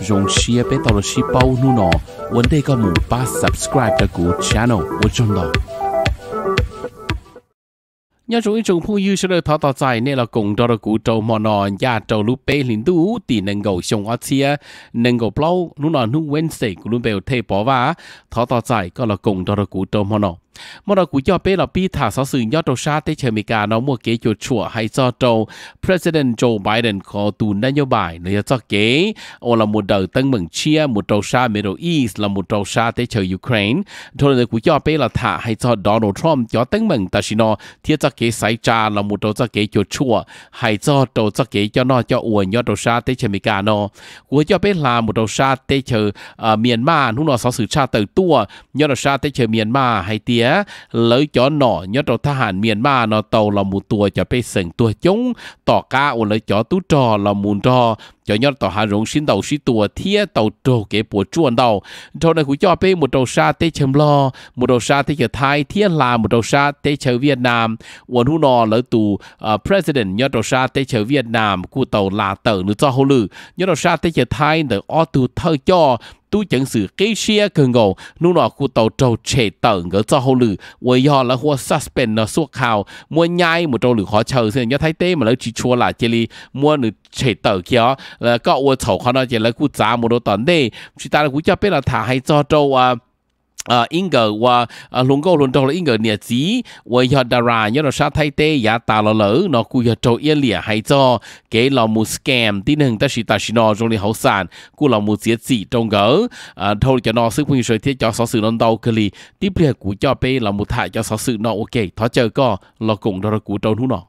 Zoo siab peb tau los sib paub hnub no, ua ntej koj mus pab subscribe rau kuv channel ua tsaug ntau. Nyob zoo ib tsoom phooj ywg sawv daws, thov tos txais nej los koom nrog rau kuv rau hmo no ncaj rau lub peb hlis ntuj tim nees nkaum xyoo ob txhiab nees nkaum plaub, hnub no hnub Wednesday, kuv lub npe hu Thej Pov Vaj. Thov tos txais koj los koom nrog rau kuv rau hmo no. Hmo no kuv coj peb los pib tham xov xwm nyob rau sab teb chaws Amelikas no muaj kev cuam tshuam hais txog rau President Joe Biden qhov tus nab nyob npais los yog txoj kev uas los mus daws teeb meem tshiab mus rau sab Middle East los mus rau sab teb chaws Ukraine. Dhau li ntawd kuv coj peb los tham hais txog Donald Trump cov teeb meem tam sim no thiab txoj kev xaiv tsa los mus rau txoj kev cuam tshuam hais txog rau txoj kev coj noj coj ua nyob rau sab teb chaws Amelikas no. Kuv coj peb hla mus rau sab teb chaws Myanmar, hnub no xov xwm tshaj tawm tuaj nyob rau sab teb chaws Myanmar hais tias lawv cov nom nyob rau thab ham Myanmar no tau los mus tua cov pej xeem tuag coob tom qab uas lawv cov tub rog los mus nrog cov nyob tom hav zoov sib ntaus sib tua thiab tau raug kev puas tsuaj ntau. Dhau no kuv coj peb mus rau sab teb chaws Nplog, mus rau sab teb chaws Thaib thiab hla mus rau sab teb chaws Vietnam, uas hnub no lawv tus President nyob rau sab teb chaws Vietnam kuj tau la tawm nws txoj hauj lwm. Nyob rau sab teb chaws Thaib ntawm ob tug thawj coj tub ceev xwm qib siab kawg nkaus hnub no kuj tau raug tshem tawm nkawd txoj hauj lwm uas yog lawv hu ua suspend no xuaj khaus, muab nyaib mus rau lwm qhov chaw xwb. Nyob Thaib teb mas lawv tsis tshua lam cia li muab nws tshem tawm kiag os. Koj ua txhaum qhov no ces lawv kuj txav mus rau tom ntej. Tsis tas li kuv coj peb los tham hais txog rau ib nkawd uas hluas nkauj hluas nraug los ib nkawd niam txiv uas yog dara nyob rau sab Thaib teb yav tas los lawm no kuj yog raug iab liam hais txog kev los mus scam tib neeg, tab sis tam sim no zoo li hauv xam kuj los mus txiav txim rau nkawd. Dhau li cov no xwb phooj ywg sawv daws, thiab cov xov xwm no ntau kawg li, tib pliag kuv coj peb los mus tham cov xov xwm no ua ke. Thov caw koj los koom nrog rau kuv rau hnub no.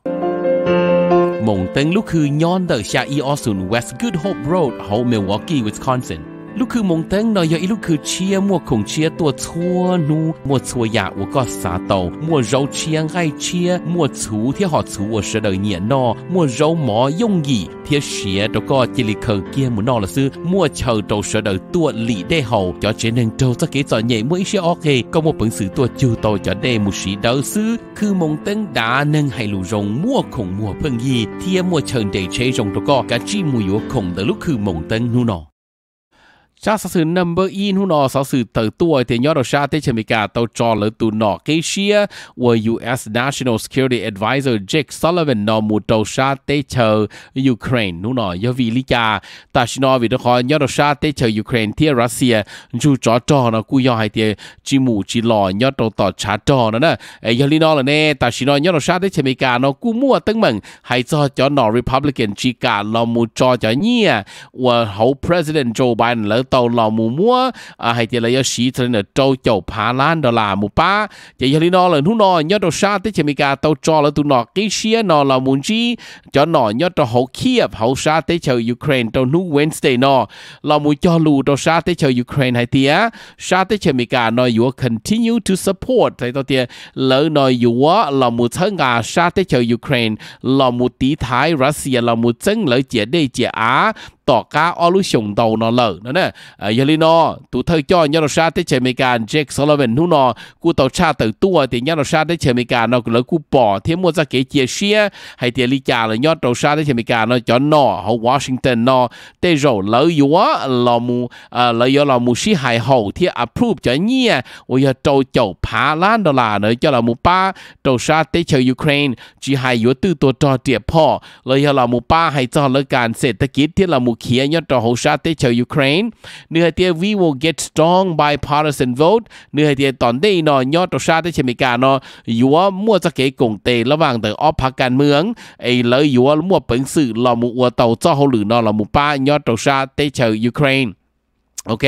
Moos Teeb lub khw nyob ntawm xya ib ob xoom West Good Hope Road hauv Milwaukee, Wisconsin. Lub khw Moos Teeb no yog ib lub khw tshiab muaj khoom tshiab tuaj txhua hnub, muaj txhua yam uas koj xav tau, muaj zaub tshiab nqaij tshiab, muaj txhuv thiab hom txhuv uas sawv daws nyiam noj, muaj zaub mov yooj yim thiab siav rau koj cia li khaws kiag mus noj lawm xwb. Muaj chaw rau sawv daws tuaj lim dej haus, cov tsev neeg raug txoj kev txom nyem muaj ib siab ob qe koj muaj peev xwm tuaj cug tau cov dej mus siv dawb xwb. Khw Moos Teeb dav neeg hais lus zoo, muaj khoom muag pheej yig thiab muaj chaw nres tsheb zoo rau koj. Kav tsij mus yuav khoom ntawm lub khw Moos Teeb hnub no. Tsab xov xwm number ib hnub no xov xwm tawm tuaj tias nyob rau sab teb chaws Amelikas tau tso lawv tus nom qib siab uas U S National Security Adviser Jake Sullivan no mus rau sab teb chaws Ukraine. Hnub no yog vim li cas? Tam sim no vim rau qhov nyob rau sab teb chaws Ukraine thiab Russia ntsug tsov rog no kuj yog hais tias tsis mus tsis los nyob rau tom tshav rog no na. Yog li no lawm ne, tam sim no nyob rau sab teb chaws Amelikas no kuj muaj teeb meem hais txog cov nom Republican tsis kam los mus tso cov nyiaj uas hauv President Joe Biden lawv tau los mus muab hais tias lawv yuav siv txog li ntawm rau caum phav lab dollar mus pab. Ces yog li no lawm hnub no nyob rau sab teb chaws Amelikas tau tso lawv tus nom qib siab no los mus ntsib cov nom nyob rau hauv Kyiv hauv sab teb chaws Ukraine rau hnub Wednesday no los mus cog lus rau sab teb chaws Ukraine hais tias sab teb chaws Amelikas no yuav continue to support, hais tau tias lawv no yuav los mus txhawb nqa sab teb chaws Ukraine los mus tiv thaiv Russia los mus txeeb lawv ciam dej ciam av tom qab ob lub xyoos ntau no lawm no. Yog li no, tus thawj coj nyob rau sab teb chaws Amelikas Jake Sullivan hnub no kuj tau tshaj tawm tuaj tias nyob rau sab teb chaws Amelikas no lawv kuj pom thiab muaj txoj kev cia siab hais tias li cas los nyob rau sab teb chaws Amelikas no cov nom hauv Washington no tej zaum lawv yuav los mus, lawv yuav los mus sib hais haum thiab approve cov nyiaj uas yog rau caum phav lab dollar na coj los mus pab rau sab teb chaws Ukraine, tsis hais yuav twb tuag rog riam phom los yog los mus pab hais txog lawv kas xeem tab kiv thiab los mus khiav nyob rau hauv sab teb chaws Ukraine. Nws hais tias we will get strong bipartisan vote. Nws hais tias tom ntej no nyob rau sab teb chaws Amelikas no yuav muaj txoj kev koom tes lab vaj ntawm ob phav kas mwm es lawv yuav muaj peev xwm los mus ua tau txoj hauj lwm no los mus pab nyob rau sab teb chaws Ukraine. Ok,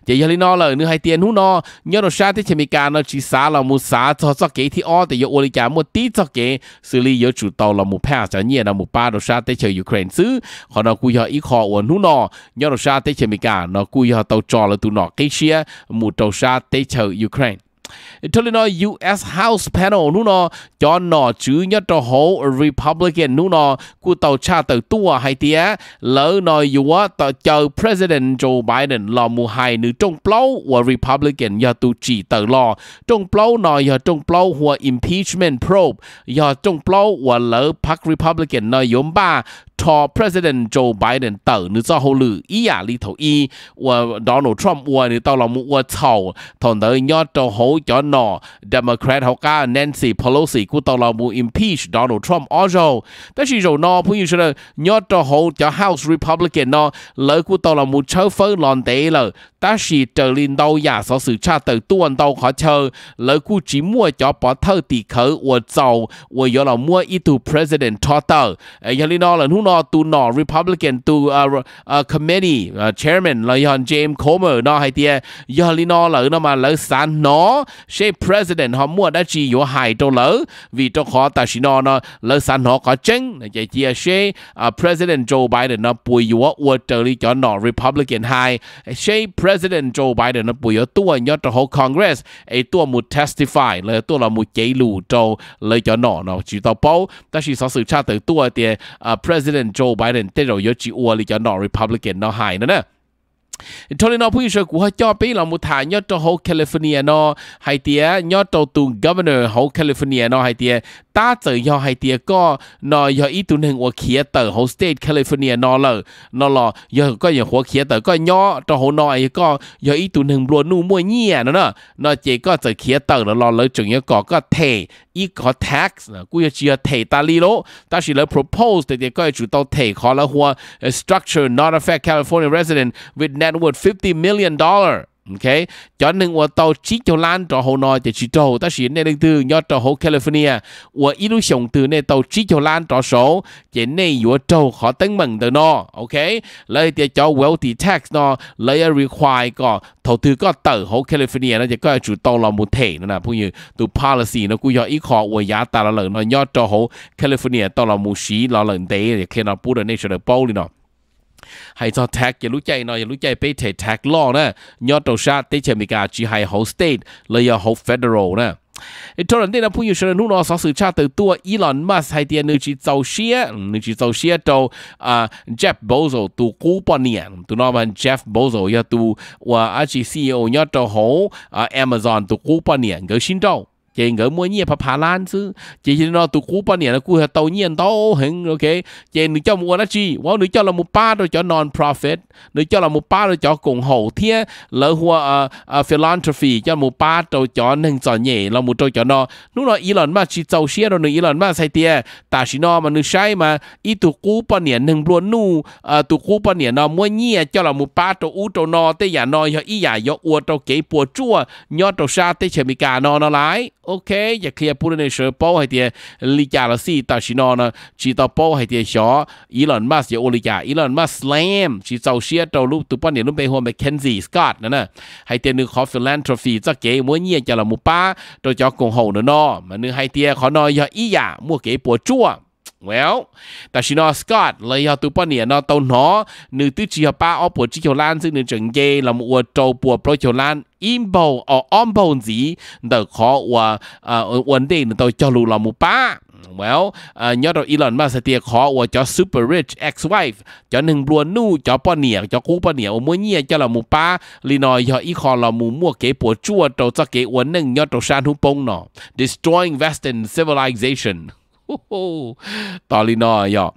ces yog li no lawm nws hais tias hnub no nyob rau sab teb chaws Amelikas no tsis xav los mus xav txog txoj kev thib ob tias yuav ua li cas, muaj tib txoj kev xws li yuav tsum tau los mus pass cov nyiaj no mus pab rau sab teb chaws Ukraine xwb. Qhov no kuj yog ib qho uas hnub no nyob rau sab teb chaws Amelikas no kuj yog tau tso lawv tus nom qib siab mus rau sab teb chaws Ukraine. Dhau li no U S House Panel hnub no cov nom tswv nyob rau hauv Republican hnub no kuj tau tshaj tawm tuaj hais tias lawv no yuav caw President Joe Biden los mus hais nws rooj plaub uas Republican yog tus tsim tawm los. Rooj plaub no yog rooj plaub hu ua impeachment probe, yog rooj plaub uas lawv phav Republican no yuav npaj rho President Joe Biden tawm nws txoj hauj lwm ib yam li thaum ub uas Donald Trump ua, nws tau los mus ua txhaum thaum ntawd nyob rau hauv cov nom Democrat hauv qab Nancy Pelosi kuj tau los mus impeach Donald Trump ob zaug. Tab sis zaum no phooj ywg sawv daws, nyob rau hauv cov House Republican no, lawv kuj tau los mus tshawb fawb los ntev lawm, tab sis raws li ntau yam xov xwm tshaj tawm tuaj ntau qhov chaw, lawv kuj tsis muaj cov pov thawj tim khawv uas txaus uas yuav los muab ib tug president rho tawm. Yog li no lawm hnub no tus nom Republican tus committee chairman los yog James Comer no hais tias yog li no lawm no mas lawv xav hnov seb president ho muaj dab tsi yuav hais rau lawv, vim rau qhov tam sim no no lawv xav hnov qhov tseeb, ces cia seb President Joe Biden no puas yuav ua raws li cov nom Republican hais, seb President Joe Biden no puas yuav tuaj nyob rau hauv Congress es tuaj mus testify los yog tuaj los mus cev lus rau lawv cov nom no tsis tau paub. Tab sis xov xwm tshaj tawm tuaj tias President Joe Biden tej zaum yuav tsis ua li cov nom Republican no hais no na. Dhau li no phooj ywg sawv, kuv ho coj peb los mus tham nyob rau hauv California no hais tias nyob rau tus governor hauv California no hais tias tab txawm yog hais tias koj no yog ib tug neeg uas khiav tawm hauv state California no lawm no los yog koj nyuam qhuav khiav tawm koj nyob rau hauv no, koj yog ib tug neeg nplua nuj muaj nyiaj no na, no ces koj txawm khiav tawm lawm los lawv tseem yuav kom koj them ib qhov tax, kuj yog tsis yog them tas li lauj, tab sis lawv propose tias koj yuav tsum tau them qhov lawv hu ua structure not affect California resident with net worth fifty million dollar. Cov neeg uas tau tsib caug lab rov hauv no ces tsis raug, tab sis nej leej twg nyob rau hauv California uas ib lub xyoos twg nej tau tsib caug lab rov saud ces nej yuav raug qhov teeb meem ntawm no. Ok, lawv hais tias cov wealthy tax no lawv yuav require kom thaum twg koj tawm hauv California no ces koj yuav tsum tau los mus them no na phooj ywg. Tus policy no kuj yog ib qho uas yav tas los lawm no nyob rau hauv California tau los mus siv los lawm ntev, qhia no pub rau nej sawv daws paub li no. Hais txog tax ces lub caij no yog lub caij peb them tax law na, nyob rau sab teb chaws Amelikas tsis hais hauv state los yog hauv federal na. Dhau los ntej no phooj ywg sawv daws, hnub no xov xwm tshaj tawm tuaj Elon Musk hais tias nws tsis txaus siab, nws tsis txaus siab rau Jeff Bezos tus qub poj niam. Tus no mas Jeff Bezos yog tus uas dab tsi C E O nyob rau hauv Amazon tus qub poj niam, nkawd sib nrauj ces nkawd muaj nyiaj phav phav lab xwb. Ces yog li no tus qub poj niam no kuj yog tau nyiaj ntau heev, ok, ces nws coj mus ua dab tsi? Uas nws coj los mus pab rau cov non-profit, nws coj los mus pab rau cov koom haum thiab lawv hu ua philanthropy, coj mus pab rau cov neeg txom nyem los mus rau cov no. Hnub no Elon Musk tsis txaus siab rau nws, Elon Musk hais tias tam sim no mas nws saib mas ib tug qub poj niam neeg nplua nuj, tus qub poj niam no muab nyiaj coj los mus pab rau ub rau no, tej yam no yog ib yam yuav ua rau kev puas tsuaj nyob rau sab teb chaws Amelikas no no lais. Ok, ces qhia pub rau nej sawv paub hais tias li cas los xij tam sim no no tsis tau paub hais tias xyov Elon Musk yuav ua li cas. Elon Musk slam, tsis txaus siab rau lub tus poj niam lub npe hu ua Mackenzie Scott no na, hais tias nws qhov philanthropy txoj kev muab nyiaj coj los mus pab rau cov koom haum no no mas nws hais tias qhov no yog ib yam muaj kev puas tsuaj. Well, tam sim no Scott los yog tus poj niam no tau hnov nws twb tsis yog pab ob puas tsib caug lab xwb, nws tseem nce los mus ua rau pua plaub caug lab ib npaug, ob npaug ntxiv ntawm qhov uas ua ntej nws tau cog lus los mus pab. Well, nyob rau Elon Musk hais tias qhov uas cov super rich ex-wife, cov neeg nplua nuj, cov poj niam, cov qub poj niam uas muab nyiaj coj los mus pab li no yog ib qho los mus muaj kev puas tsuaj rau txoj kev ua neej nyob rau sab hnub poob no, destroying Western civilization. Tos li no yog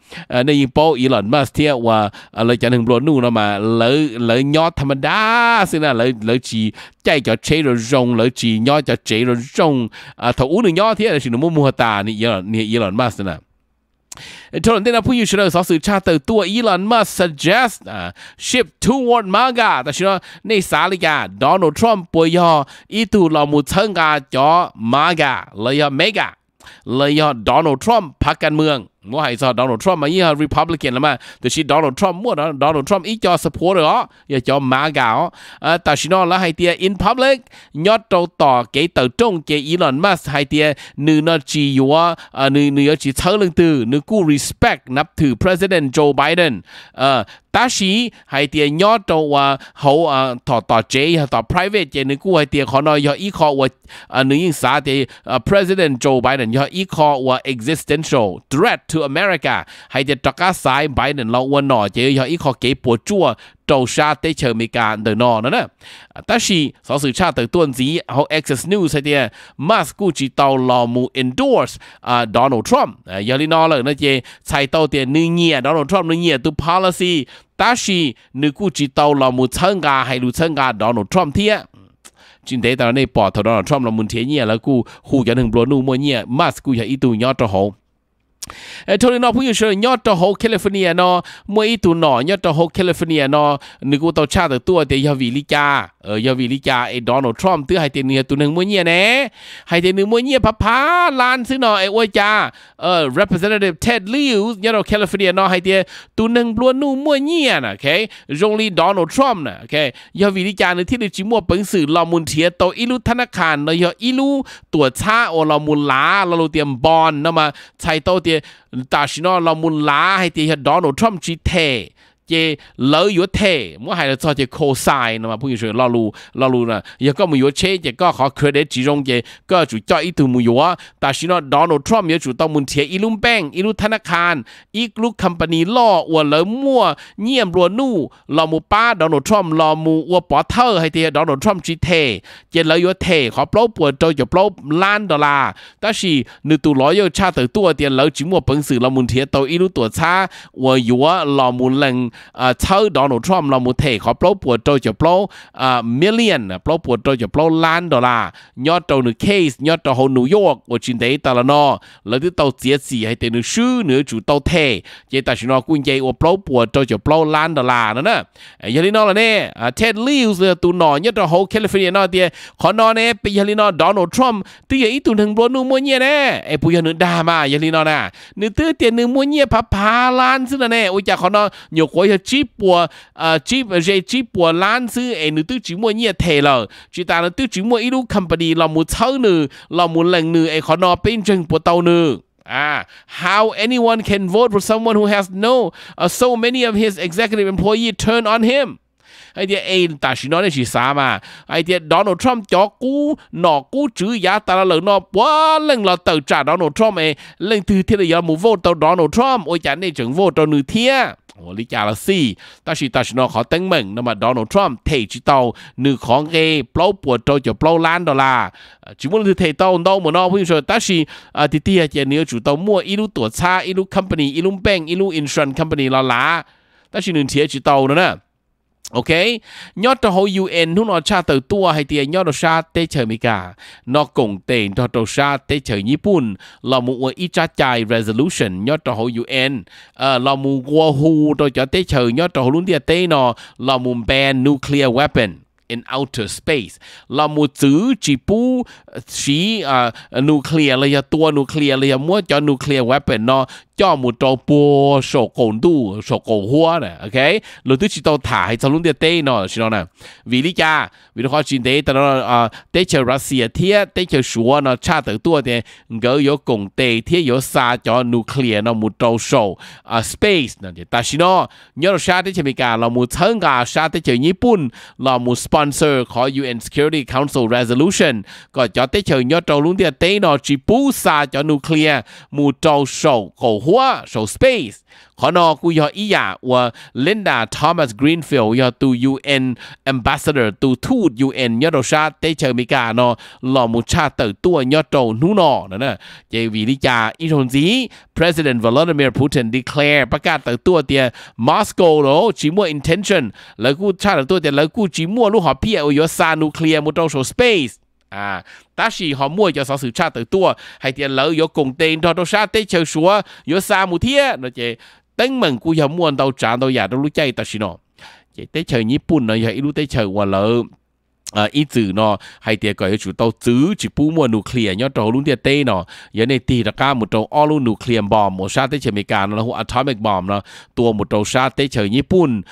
nej yeej paub Elon Musk thiab uas lawv cov neeg nplua nuj no mas lawv nyob tham ma da xwb na, lawv tsis caij cov tsheb zoo zoo, lawv tsis nyob cov tsev zoo zoo. Thaum ub nws nyob thiab tab sis nws muab muag tas, niag Elon Musk na. Dhau los ntej no phooj ywg sawv daws, xov xwm tshaj tawm tuaj Elon Musk suggest ship toward MAGA. Tam sim no nej xav li cas, Donald Trump puas yog ib tug los mus txhawb nqa cov MAGA los yog MAGA los yog Donald Trump phav kas mwm? Muab hais txog Donald Trump mas yeej yog Republican los mas, tiam sis Donald Trump muaj Donald Trump ib co supporter os, yog cov MAGA os. Tam sim no lawv hais tias in public, nyob rau tom kev tawm rooj ces Elon Musk hais tias nws no tsis yuav, nws yuav tsis txhawb leej twg, nws kuj respect nab thwm President Joe Biden. Tab sis hais tias nyob rau uas hauv tom tom tsev yog tom private ces nws kuj hais tias qhov no yog ib qho uas nws yeej xav tias President Joe Biden yog ib qho uas existential threat to America, hais tias rov qab xaiv Biden los ua nom ces yog ib qho kev puas tsuaj rau sab teb chaws Amelikas ntawm no no na. Tab sis xov xwm tshaj tawm tuaj ntxiv hauv Axios News hais tias Musk kuj tsis tau los mus endorse Donald Trump. Yog li no lawm no ces txhais tau tias nws nyiam Donald Trump, nws nyiam tus policy, tab sis nws kuj tsis tau los mus txhawb nqa hais lus txhawb nqa Donald Trump thiab. Tsis ntev tas los nej pom thaum Donald Trump los mus nrhiav nyiaj lawv kuj hu cov neeg nplua nuj muaj nyiaj, Musk kuj yog ib tug nyob rau hauv. Dhau li no phooj ywg sawv daws, nyob rau hauv California no muaj ib tug nom nyob rau hauv California no, nws kuj tau tshaj tawm tuaj tias yog vim li cas, yog vim li cas es Donald Trump twb hais tias nws yog tus neeg muaj nyiaj ne, hais tias nws muaj nyiaj phav phav lab xwb no es ua cas Representative Ted Lieu nyob rau California no hais tias tus neeg nplua nuj muaj nyiaj na, zoo li Donald Trump na, yog vim li cas nws thiaj li tsis muaj peev xwm los mus nrhiav tau ib lub thab nab khas no yog ib lub tuam txhab uas los mus lav lo lus tias bond no mas txhais tau tias tam sim no los mus lav hais tias yog Donald Trump tsis them ces lawv yuav them, muab hais los txog ces co-sign no mas phooj ywg sawv daws, lo lus, lo lus yog koj mus yuav tsheb ces koj qhov credit tsis zoo ces koj yuav tsum coj ib tug mus yuav. Tam sim no Donald Trump yuav tsum tau mus nrhiav ib lub bank, ib lub thab nab khas, ib lub company loj uas lawv muaj nyiaj nplua nuj los mus pab Donald Trump los mus ua pov thawj hais tias yog Donald Trump tsis them ces lawv yuav them qhov plaub puas rau caum plaub lab dollar. Tab sis nws tus lawyer tshaj tawm tuaj tias lawv tsis muaj peev xwm los mus nrhiav tau ib lub tuam txhab uas yuav los mus lees txhawb Donald Trump los mus them qhov plaub puas rau caum plaub million, plaub puas rau caum plaub lab dollar nyob rau nws case nyob rau hauv New York uas tsis ntev tas los no lawv twb tau txiav txim hais tias nws swb, nws yuav tsum tau them, ces tam sim no kuj nce ua plaub puas rau caum plaub lab dollar no na. Yog li no los ne, Ted Lieu los yog tus nom nyob rau hauv California no tias qhov no ne, yog li no Donald Trump twb yog ib tug neeg nplua nuj muaj nyiaj ne, es puas yog nws dag mas? Yog li no na, nws twb tias nws muaj nyiaj phav phav lab xwb no ne, ua cas qhov no nyuam qhuav yog tsib puas, tsib, ze tsib puas lab xwb es nws twb tsis muaj nyiaj them lawm, tsis tas nws twb tsis muaj ib lub company los mus txhawb nws los mus lees nws es qhov no peb ntseeg puas tau nws? How anyone can vote for someone who has no, so many of his executive employee turn on him? Hais tias es tam sim no nej sim xav mas hais tias Donald Trump cov qub nom qub tswv yav tas los lawm no puav leej los tawm tsam Donald Trump es leej twg thiaj li yuav mus vote tau Donald Trump, ua cas nej tseem vote rau nws thiab? Ua li cas los xij, tab sis tam sim no qhov teeb meem no mas Donald Trump them tsis tau nws qhov nqe plaub puas rau caum plaub lab dollar. Tsis muaj leej twg them tau ntau mus no phooj ywg sawv daws, tab sis tiag tiag ces nws yuav tsum tau muaj ib lub tuam txhab, ib lub company, ib lub bank, ib lub insurance company los lav, tab sis nws nrhiav tsis tau no na. Ok, nyob rau hauv U N hnub no tshaj tawm tuaj hais tias nyob rau sab teb chaws Amelikas no koom tes nrog rau sab teb chaws Nyij Pooj los mus ua ib tsab cai resolution nyob rau hauv U N los mus nqua hu rau cov teb chaws nyob rau hauv lub ntiaj teb no los mus ban nuclear weapon in outer space, los mus txwv tsis pub siv nuclear los yog tua nuclear los yog muab cov nuclear weapon no coj mus rau puag saum qaum ntuj saum qaum huab na. Luag twb tsis tau tham hais txog lub ntiaj teb no tam sim no na. Vim li cas? Vim rau qhov tsis ntev tas no teb chaws Russia thiab teb chaws Suav no tshaj tawm tuaj tias nkawd yuav koom tes thiab yuav xa cov nuclear no mus rau saum space no. Tam sim no nyob rau sab teb chaws Amelikas los mus txhawb nqa sab teb chaws Nyij Pooj los mus sponsor qhov U N Security Council resolution kom cov teb chaws nyob rau lub ntiaj teb no tsis pub xa cov nuclear mus rau saum qaum huab, saum space. Qhov no kuj yog ib yam uas Linda Thomas-Greenfield yog tus U N ambassador, tus thub U N nyob rau sab teb chaws Amelikas no los mus tshaj tawm tuaj nyob rau hnub no. Ces vim li cas ib zaug ntxiv President Vladimir Putin declare, pab kaj tawm tuaj tias Moscow los tsis muaj intention, lawv kuj tshaj tawm tuaj tias lawv kuj tsis muaj lub hom phiaj uas yuav xa nuclear mus rau saum space. Tab sis ho muaj cov xov xwm tshaj tawm tuaj hais tias lawv yuav koom tes nrog rau sab teb chaws Suav yuav xa mus thiab no ces teeb meem kuj yog muaj ntau tsav ntau yam rau lub caij tam sim no. Ces teb chaws Nyij Pooj no yog ib lub teb chaws uas lawv ib txwm no hais tias kom yuav tsum tau txwv tsis pub muaj nuclear nyob rau hauv lub ntiaj teb no. Yog nej tig rov qab mus rau ob lub nuclear bomb uas sab teb chaws Amelikas no lawv hu atomic bomb no tua mus rau sab teb chaws Nyij Pooj,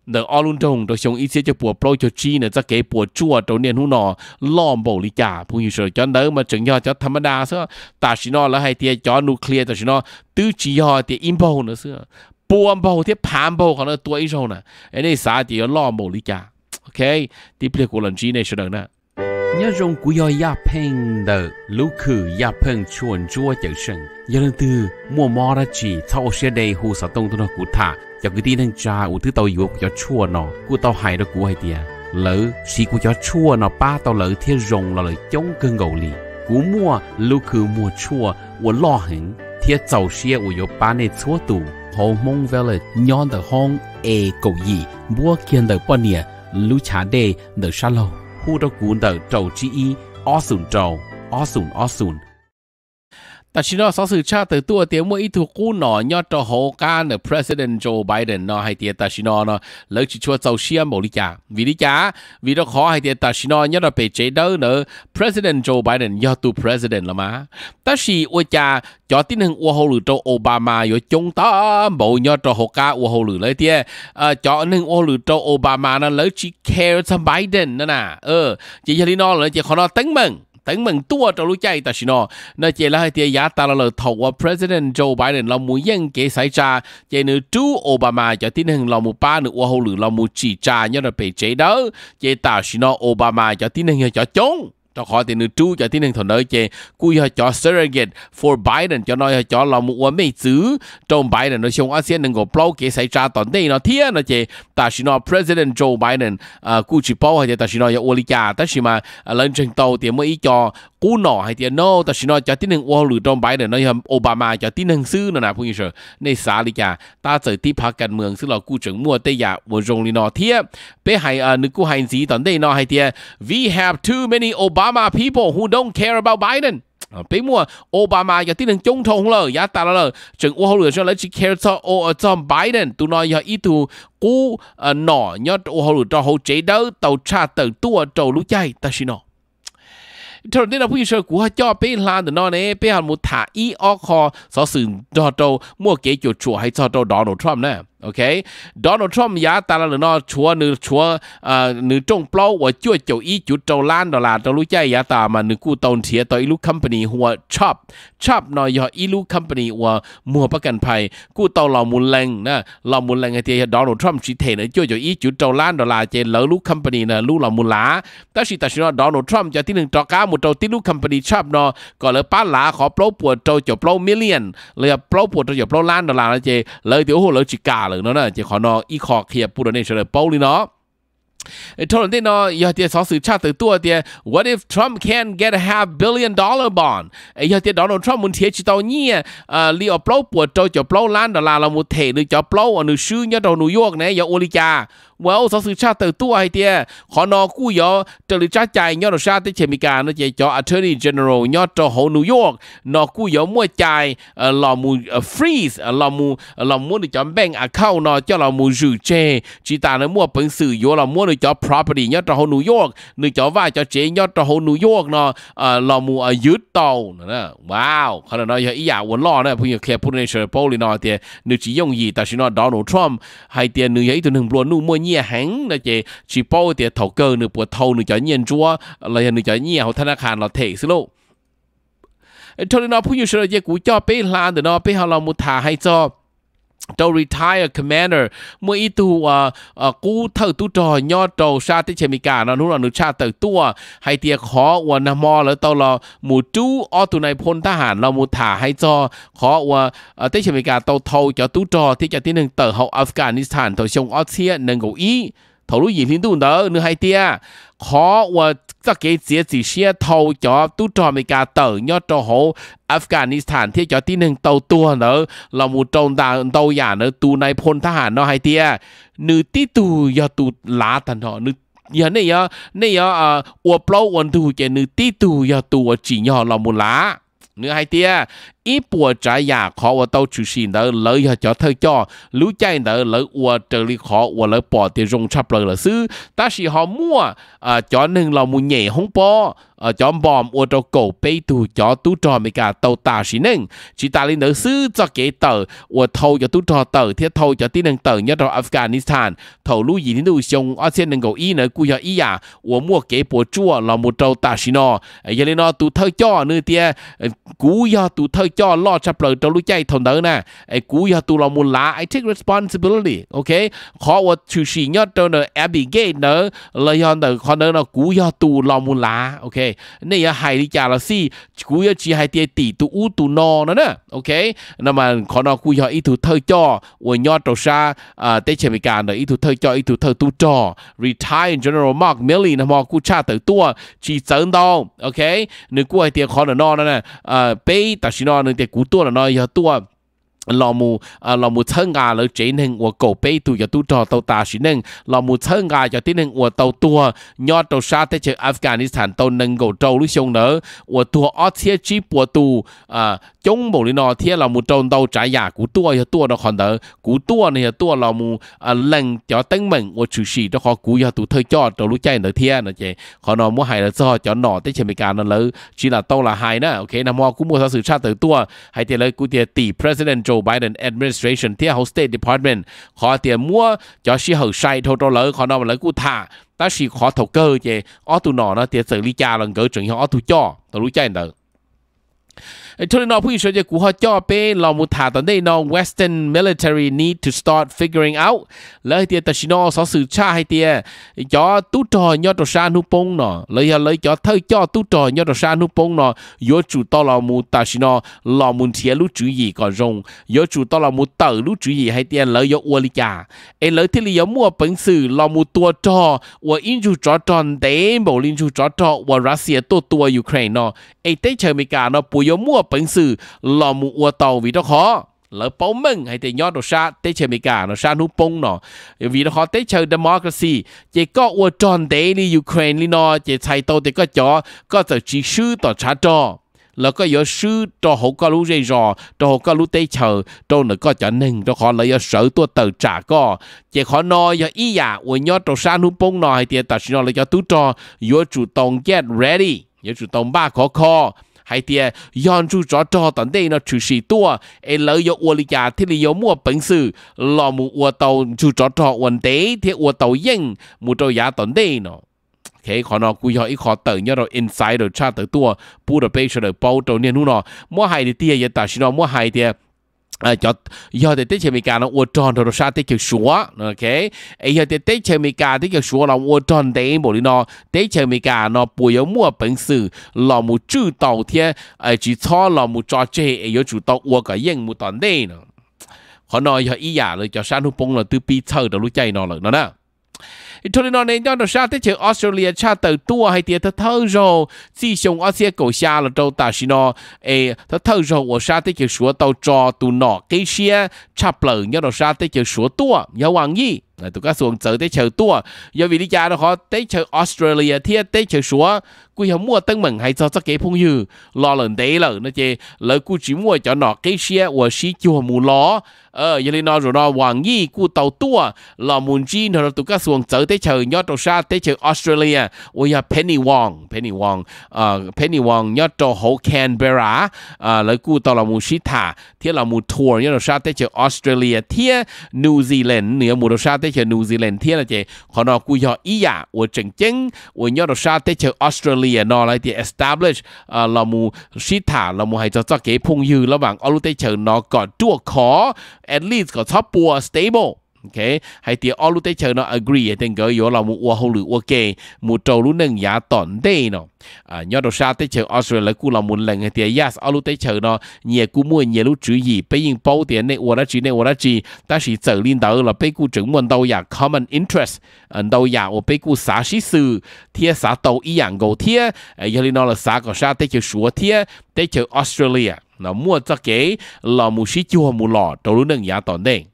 ntawm ob lub nroog rau xyoo ib txhiab cuaj puas plaub caug tsib na, txoj kev puas tsuaj rau niaj hnub no loj npaum li cas phooj ywg sawv daws. Cov ntawd mas tseem yog cov tham ma da xwb, tam sim no lawv hais tias cov nuclear tam sim no twb tsis yog tias ib npaug no xwb, pua npaug thiab phav npaug qhov no tua ib zaug na. Nej xav tias yuav loj npaum li cas? Ok, tib pliag kuv los ntsib nej sawv daws na. Nyob zoo, kuv yog Yaj Pheej ntawm lub khw Yaj Pheej Tshuaj Ntsuab Cawm Seej. Yog leej twg muaj mob dab tsi txhob ua siab deb, hu xov tooj tuaj nrog kuv tham. Cov kwv tij neej tsa uas twb tau yuav kuv cov tshuaj no kuj tau hais rau kuv hais tias lawv siv kuv cov tshuaj no pab tau lawv thiab zoo los lawm coob kawg nkaus li. Kuv muaj lub khw muag tshuaj uas loj heev thiab txaus siab uas yuav pab nej txhua tus hauv Hmoob Village nyob ntawm hoob E kaum yim npuab kiag ntawm poj niam lub chav dej ntawm sab laug. Hu rau kuv ntawm rau tsib ib, ob xoom rau, ob xoom ob xoom. Tam sim no xov xwm tshaj tawm tuaj tias muaj ib tug qub nom nyob rau hauv qab ntawm President Joe Biden no hais tias tam sim no no lawv tsis tshua txaus siab npaum li cas. Vim li cas? Vim rau qhov hais tias tam sim no nyob rau pem tsev dawb ntawd President Joe Biden yog tus President los mas, tab sis ua cas cov tib neeg ua hauj lwm rau Obama yuav coob tag npaum nyob rau hauv qab ua hauj lwm lawm tiag. Cov neeg ua hauj lwm rau Obama no lawv tsis care txog Biden no na. Ces yog li no lawm ces qhov no teeb meem teeb meem tuaj rau lub caij tam sim no no ces lawv hais tias yav tas los lawm thaum uas President Joe Biden los mus yeej kev xaiv tsa, ces nws rub Obama cov tib neeg los mus pab nws ua hauj lwm los mus tsim tsa nyob rau pem tsev dawb, ces tam sim no Obama cov tib neeg yog cov coob rau qhov tias nws rub cov tib neeg thaum ntawd ces kuj yog cov surrogate for Biden, cov no yog cov los mus ua mej txwv rau Biden rau xyoo ob txhiab nees nkaum plaub kev xaiv tsa tom ntej no thiab no ces tam sim no President Joe Biden kuj tsis paub hais tias tam sim no yog ua li cas, tab sis mas lawv ntseeg tau tias muaj ib co qub nom hais tias no tam sim no cov tib neeg ua hauj lwm rau Biden no yog Obama cov tib neeg xwb no na phooj ywg sawv. Nej xav li cas? Tab txawm tib phav kas mwm xwb los kuj tseem muaj tej yam uas zoo li no thiab. Peb hais, nws kuj hais ntxiv tom ntej no hais tias we have too many Obama people who don't care about Biden. Peb muaj Obama cov tib neeg coob dhau lawm, yav tas los lawm tseem ua hauj lwm lawv tsis care txog, txog Biden. Tus no yog ib tug qub nom nyob ua hauj lwm rau hauv tsev dawb tau tshaj tawm tuaj rau lub caij tam sim no. Dhau ntej no phooj ywg sawv, kuv ho coj peb hla ntawm no ne, peb ho mus tham ib ob qho xov xwm nrog rau muaj kev cuam tshuam hais txog rau Donald Trump na. Donald Trump yav tas los lawm no tshuav nws tshuav nws rooj plaub uas cuaj caum ib cuv rau lab dollar rau lub caij yav tas mas nws kuj tau nrhiav tau ib lub company hu ua Chubb. Chubb no yog ib lub company uas muag pab kas phais kuj tau los mus lees na, los mus lees hais tias yog Donald Trump tsis them nws cuaj caum ib cuv rau lab dollar ces lawv lub company na lub los mus lav. Tab sis tam sim no Donald Trump cov tib neeg rov qab mus rau tib lub company Chubb no kom lawv pab lav qhov plaub puas rau caum plaub million los yog plaub puas rau caum plaub lab dollar no ces lawv tias ua lawv tsis kam lawm no na, ces qhov no ib qho qhia pub rau nej sawv daws paub li no. Dhau ntej no yog tias xov xwm tshaj tawm tuaj tias what if Trump can't get a half billion dollar bond? Es yog tias Donald Trump mus nrhiav tsis tau nyiaj li uas plaub puas rau caum plaub lab dollar los mus them nws cov plaub uas nws swb nyob rau New York ne yuav ua li cas? Uas xov xwm tshaj tawm tuaj hais tias qhov no kuj yuav raws li tsab cai nyob rau sab teb chaws Amelikas no ces cov Attorney General nyob rau hauv New York no kuj yuav muaj cai los mus freeze, los muab nws cov bank account no coj los mus zwm tseg, tsis tas nws muaj peev xwm yuav los muab nws cov property nyob rau hauv New York, nws cov vaj cov tsev nyob rau hauv New York no los mus ywv tau. Wow, qhov no yog ib yam uas loj na, phooj ywg, qhia pub rau nej sawv daws paub li no tias nws tsis yooj yim. Tam sim no Donald Trump hais tias nws yog ib tug neeg nplua nuj muaj nyiaj heev no ces tsis paub tias thaum kawg nws puas thau nws cov nyiaj ntsuab los yog nws cov nyiaj hauv thab nab qha los them xwb lauj. Dhau li no phooj ywg sawv daws, ces kuv coj peb hla ntawm no peb ho los mus tham hais txog rau retired commander, muaj ib tug qub thawj tub rog nyob rau sab teb chaws Amelikas no hnub no nws tshaj tawm tuaj hais tias qhov uas nag hmo lawv tau los mus rub ob tug nai phoo thab ham los mus tham hais txog qhov uas teb chaws Amelikas tau thau cov tub rog thiab cov tib neeg tawm hauv Afghanistan thaum xyoo ob txhiab nees nkaum ib. Thaum lub yim hli ntuj ntawd nws hais tias qhov uas txoj kev txiav txim siab thau cov tub rog Amelikas tawm nyob rau hauv Afghanistan thiab cov tib neeg tau tuag ntawd los mus rau ntau yam ntawd, tus nai phoo thab ham no hais tias nws tib tug yog tus lav tag nrho. Yog nej yuav ua plaub ua ntug ces nws tib tug yog tus uas tsim nyog los mus lav. Nws hais tias ib puas tsav yam qhov uas tau tshwm sim ntawd lawv yog cov thawj coj, lub caij ntawd lawv ua raws li qhov uas lawv pom tias zoo tshaj plaws lawm xwb, tab sis ho muaj cov neeg los mus nyem hoob pob, cov npom ua rau kaum peb tug cov tub rog Amelikas tau tas sim neej. Tsis tas li ntawd xwb, txoj kev tawm uas thau cov tub rog tawm thiab thau cov tib neeg tawm nyob rau Afghanistan thaum lub yim hli ntuj xyoo ob txhiab nees nkaum ib ntawd kuj yog ib yam uas muaj kev puas tsuaj los mus rau tam sim no. Yog li no tus thawj coj nws tias kuv yog tus thawj coj loj tshaj plaws rau lub caij thaum ntawd na, es kuv yog tus los mus lav, I take responsibility, ok. Qhov uas tshwm sim nyob rau ntawm Abbey Gate ntawd los yog ntawm qhov ntawd no kuv yog tus los mus lav, ok. Nej yuav hais li cas los xij, kuv yuav tsis hais tias tim tus ub tus no no na, ok. No mas qhov no kuj yog ib tug thawj coj uas nyob rau sab teb chaws Amelikas ntawm ib tug thawj coj, ib tug thawj tub rog retired General Mark Milley no hmo kuj tshaj tawm tuaj tsis txawv ntau, ok. Nws kuj hais tias qhov no no, peb tam sim no nws tias kuv tuaj no no yog tuaj los mus, los mus txhawb nqa lawv tsev neeg uas kaum peb tug cov tub rog tau tas sim neej, los mus txhawb nqa cov tib neeg uas tau tuag nyob rau sab teb chaws Afghanistan tau nees nkaum rau lub xyoo ntawd uas tuag ob txhiab tsib puas tus, coob npaum li no thiab los mus rau ntau tsav yam. Kuv tuaj yog tuaj rau qhov ntawd, kuv tuaj no yog tuaj los mus lees cov teeb meem uas tshwm sim rau qhov kuv yog tus thawj coj rau lub caij ntawd thiab no ces qhov no muab hais los txog cov nom teb chaws Amelikas no lawv tsis lam tau lam hais na, ok. Nag hmo kuj muaj xov xwm tshaj tawm tuaj hais tias lawv kuj tias tim President Joe Biden administration thiab hauv State Department qhov tias muab cov sij hawm sai dhau rau lawv, qhov no lawv kuj tham, tab sis qhov thaum kawg ces ob tug nom no tias txawm li cas los nkawd tseem yog ob tug coj tau lub caij ntawd. Dhau li no phooj ywg sawv daws, kuv ho coj peb los mus tham tom ntej no, Western military need to start figuring out. Lawv hais tias tam sim no xov xwm tshaj hais tias cov tub rog nyob rau sab hnub poob no, lawv yog lawv cov thawj coj tub rog nyob rau sab hnub poob no yuav tsum tau los mus tam sim no los mus nrhiav lub tswv yim kom zoo, yuav tsum tau los mus tawm lub tswv yim hais tias lawv yuav ua li cas es lawv thiaj li yuav muaj peev xwm los mus tua rog uas ib ntsug tsov rog ntev npaum li ntsug tsov rog uas Russia tuaj tua Ukraine no, es teb chaws Amelikas no puas yuav muaj peev xwm los mus ua tau, vim rau qhov lawv paub meej hais tias nyob rau sab teb chaws Amelikas no sab hnub poob no, vim rau qhov teb chaws democracy ces koj ua rog ntev li Ukraine li no ces txhais tau tias koj cov, koj txawm tsis swb tom tshav rog los koj yuav swb rau hauv koj lub zej zos, rau hauv koj lub teb chaws, rau ntawm koj cov neeg, rau qhov lawv yuav sawv tuaj tawm tsam koj. Ces qhov no yog ib yam uas nyob rau sab hnub poob no hais tias tam sim no lawv cov tub rog yuav tsum tau get ready, yuav tsum tau npaj khov kho hais tias yog ntsug tsov rog tom ntej no tshwm sim tuaj es lawv yuav ua li cas thiaj li yuav muaj peev xwm los mus ua tau ntsug tsov rog uas ntev thiab ua tau yeej mus rau yav tom ntej no. Qhov no kuj yog ib qho tawm nyob rau insider tshaj tawm tuaj pub rau peb sawv daws paub rau niaj hnub no. Muab hais tiag tiag yog tam sim no muab hais tias yog tias teb chaws Amelikas no ua rog nrog rau sab teb chaws Suav, es yog tias teb chaws Amelikas teb chaws Suav los ua rog ntev npaum li no, teb chaws Amelikas no puas yuav muaj peev xwm los mus tswj tau thiab tsis txhob los mus tso tseg es yuav tsum tau ua kom yeej mus tom ntej no. Qhov no yog ib yam lawv cov sab hnub poob no twb pib txhawj rau lub caij no lawm no na. Dhau li no ne nyob rau sab teb chaws Australia tshaj tawm tuaj hais tias thawj thawj zaug txij xyoo ob txhiab kaum xya los rau tam sim no, es thawj thawj zaug uas sab teb chaws Suav tau tso tus nom qib siab tshaj plaws nyob rau sab teb chaws Suav tuaj yog Wang Yi, tus kab xuas txawv teb chaws tuaj. Yog vim li cas rau qhov teb chaws Australia thiab teb chaws Suav kuj yog muaj teeb meem hais txog txoj kev phooj ywg los lawm ntev lawm no ces lawv kuj tsis muaj cov nom qib siab uas sib cuag mus los. Yog li no zaum no Wang Yi kuj tau tuaj los mus ntsib nrog rau tus kab xuas txawv teb chaws nyob rau sab teb chaws Australia uas yog Penny Wong, Penny Wong, Penny Wong nyob rau hauv Canberra. Lawv kuj tau los mus sib tham thiab los mus tour nyob rau sab teb chaws Australia thiab New Zealand, nws yuav mus rau sab teb chaws New Zealand thiab no ces qhov no kuj yog ib yam uas tseem ceeb uas nyob rau sab teb chaws Australia no lawv tias establish, los mus sib tham los mus hais txog txoj kev phooj ywg lab vaam ob lub teb chaws no kom ruaj khov, at least kom txhob puas stable. Hais tias ob lub teb chaws no agree hais tias nkawd yuav los mus ua hauj lwm ua ke mus rau lub neej yav tom ntej no. Nyob rau sab teb chaws Australia lawv kuj los mus lees hais tias yes, ob lub teb chaws no nyias kuj muaj nyias lub tswv yim, peb yeej paub tias nej ua dab tsi nej ua dab tsi, tab sis txawm li ntawd los peb kuj tseem muaj ntau yam common interest, ntau yam uas peb kuj xav sib xws thiab xav tau ib yam nkaus thiab. Yog li no los xav kom sab teb chaws Suav thiab teb chaws Australia no muaj txoj kev los mus sib cuag mus los rau lub neej yav tom ntej.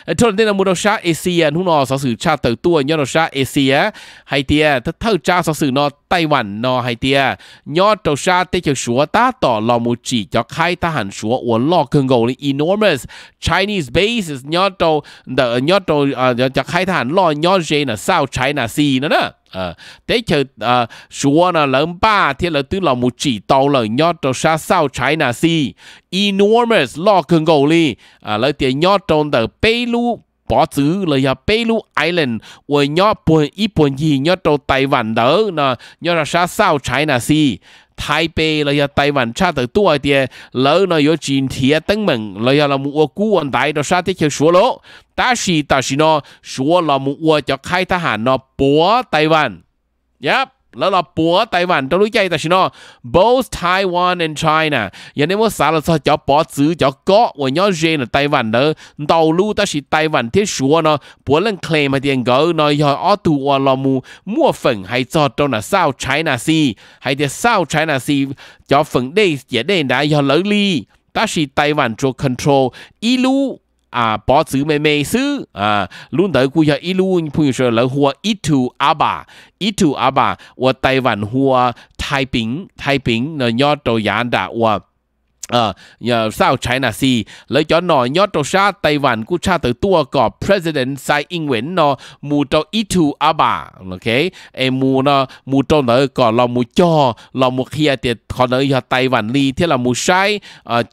Dhau ntej no mus rau sab Asia, hnub no xov xwm tshaj tawm tuaj nyob rau sab Asia hais tias thawj tsab xov xwm no Taiwan no hais tias nyob rau sab teb chaws Suav tab tom los mus tsim cov qhaib thab ham Suav uas loj kawg nkaus li enormous Chinese bases nyob rau ntawm, nyob rau cov qhaib thab ham loj nyob ze na South China Sea no na. Teb chaws Suav no lawv npaj thiab lawv twb los mus tsim tau lawm nyob rau sab South China Sea, enormous, loj kawg nkaus li. Lawv tias nyob rau ntawm peb lub pov txwv los yog peb lub island uas nyob puag ib puag ncig nyob rau Taiwan ntawd no, nyob rau sab South China Sea. Taipei los yog Taiwan tshaj tawm tuaj hais tias lawv no yuav tsis nrhiav teeb meem los yog los mus ua kub ua ntaiv rau sab teb chaws Suav lawm, tab sis tam sim no Suav los mus ua cov qhaib thab ham no puav Taiwan. Yep, lawv los puav Taiwan rau lub caij tam sim no. Both Taiwan and China, yog nej muab xav los txog cov pov txwv cov kob uas nyob ze ntawm Taiwan ntawd ntau lub, tab sis Taiwan thiab Suav no puav leej claim hais tias nkawd no yog ob tug uas los mus muaj feem hais txog rau nram South China Sea, hais tias South China Sea cov feem dej ciam dej nrad yog lawv li, tab sis Taiwan tsuas control ib lub pov txwv me me xwb. Lub ntawd kuj yog ib lub phooj ywg sawv daws, lawv hu ua Itu Aba. Itu Aba uas Taiwan hu ua Thai Ping, Thai Ping no nyob rau yav nram ua South China Sea. Lawv cov nom nyob rau sab Taiwan kuj tshaj tawm tuaj kom President Tsai Ing-wen no mus rau Itu Aba, es mus no mus rau ntawd kom los mus cog los mus qhia tias qhov ntawd yog Taiwan li thiab los mus saib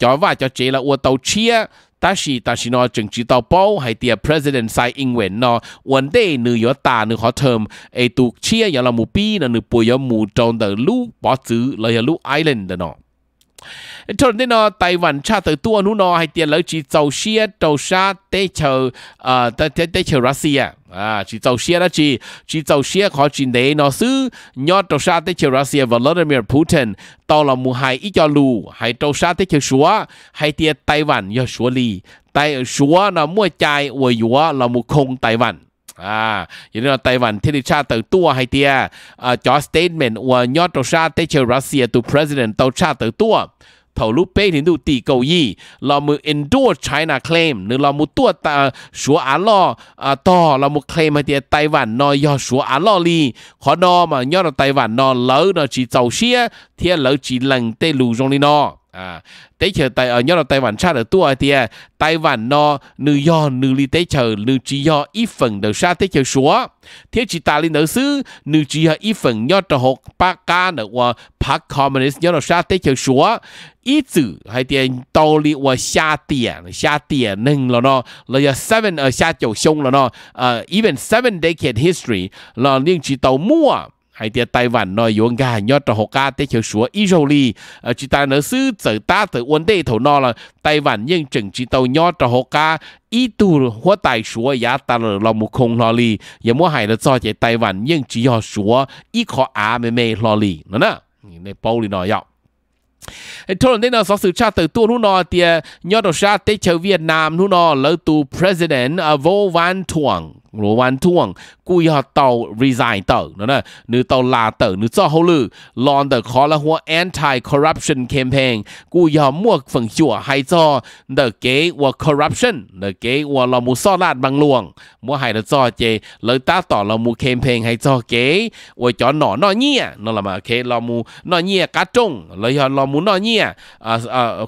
cov vaj cov tsev los ua tau tshiab. Tab sis tam sim no tseem tsis tau paub hais tias President Tsai Ing-wen no ua ntej nws yuav tas nws qhov term es tus tshiab yuav los mus pib no nws puas yuav mus rau ntawm lub pov txwv los yog lub island ntawm no. Dhau los ntej no Taiwan tshaj tawm tuaj hnub no hais tias lawv tsis txaus siab rau sab teb chaws, teb chaws Russia. Tsis txaus siab dab tsi? Tsis txaus siab qhov tsis ntev no xwb nyob rau sab teb chaws Russia Volodymyr Putin tau los mus hais ib co lus hais rau sab teb chaws Suav hais tias Taiwan yog Suav li, Suav no muaj cai uas yuav los mus khoo Taiwan. Yog li no Taiwan thiaj li tshaj tawm tuaj hais tias cov statement uas nyob rau sab teb chaws Russia tus president tau tshaj tawm tuaj thaum lub peb hlis ntuj tim kaum yim los mus endorse China claim, nws los mus tuaj Suav av loj tog los mus claim hais tias Taiwan no yog Suav av loj li. Qhov no mas nyob rau Taiwan no lawv no tsis txaus siab thiab lawv tsis lees tej lus zoo li no. Teb chaws nyob rau Taiwan tshaj tawm tuaj hais tias Taiwan no nws yog nws li teb chaws, nws tsis yog ib feem ntawm sab teb chaws Suav, thiab tsis tas li ntawd xwb nws tsis yog ib feem nyob rau hauv pab qab ntawm uas phav communist nyob rau sab teb chaws Suav. Ib txwm hais tias tau li uas xya tiam, xya tiam neeg los no, los yog xya caum xyoo los no, even seven decade history los yeej tsis tau muaj hais tias Taiwan no yuav nkag nyob rau hauv qab teb chaws Suav ib zaug li. Tsis tas ntawd xwb txawm tab txawm ua ntej thaum no los Taiwan yeej tseem tsis tau nyob rau hauv qab ib tug huab tais Suav yav tas los mus khoo hlo li. Yog muab hais los txog ces Taiwan yeej tsis yog Suav ib qho av me me hlo li no na. Nej paub li no yom. Dhau los ntej no xov xwm tshaj tawm tuaj hnub no tias nyob rau sab teb chaws Vietnam hnub no lawv tus president Vo Van Thuong, Vo Van Thuong kuj yog tau resign tawm no, nws tau las tawm nws txoj hauj lwm los ntawm qhov lawv hu ua anti-corruption campaign, kuj yog muaj feem xyuam hais txog ntawm kev ua corruption, ntawm kev uas los mus xoj laj npaas luas. Muab hais los txog ces lawv tab tom los mus campaign hais txog kev uas cov nom noj nyiaj no los mus noj nyiaj qab rooj los yog los mus noj nyiaj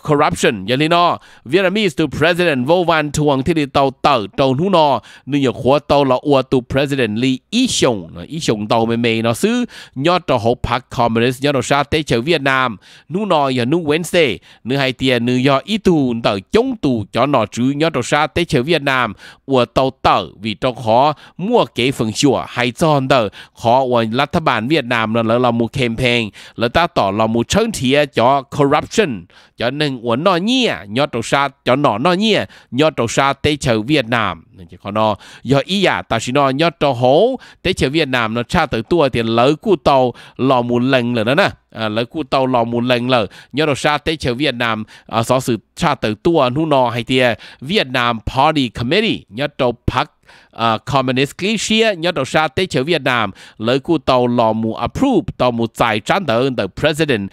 corruption. Yog li no Vietnamese tus president Vo Van Thuong thiaj li tau tawm rau hnub no. Nws nyuam qhuav tau los ua tus president li ib xyoos, ib xyoos ntau me me no xwb nyob rau hauv phav communist nyob rau sab teb chaws Vietnam. Hnub no yog hnub Wednesday, nws hais tias nws yog ib tug ntawm coob tus cov nom tswv nyob rau sab teb chaws Vietnam uas tau tawm vim rau qhov muaj kev feem xyuam hais txog ntawm qhov uas lav thab npas Vietnam no lawv los mus campaign, lawv tab tom los mus tshawb nrhiav cov corruption, cov neeg uas noj nyiaj nyob rau sab, cov nom noj nyiaj nyob rau sab teb chaws Vietnam. Qhov no yog ib yam tam sim no nyob rau hauv teb chaws Vietnam no tshaj tawm tuaj tias lawv kuj tau los mus lees lawm no na. Lawv kuj tau los mus lees lawm nyob rau sab teb chaws Vietnam. Xov xwm tshaj tawm tuaj hnub no hais tias Vietnam Party Committee nyob rau phav communist qib siab nyob rau sab teb chaws Vietnam, lawv kuj tau los mus approve, tau mus txais tsab ntawv ntawm president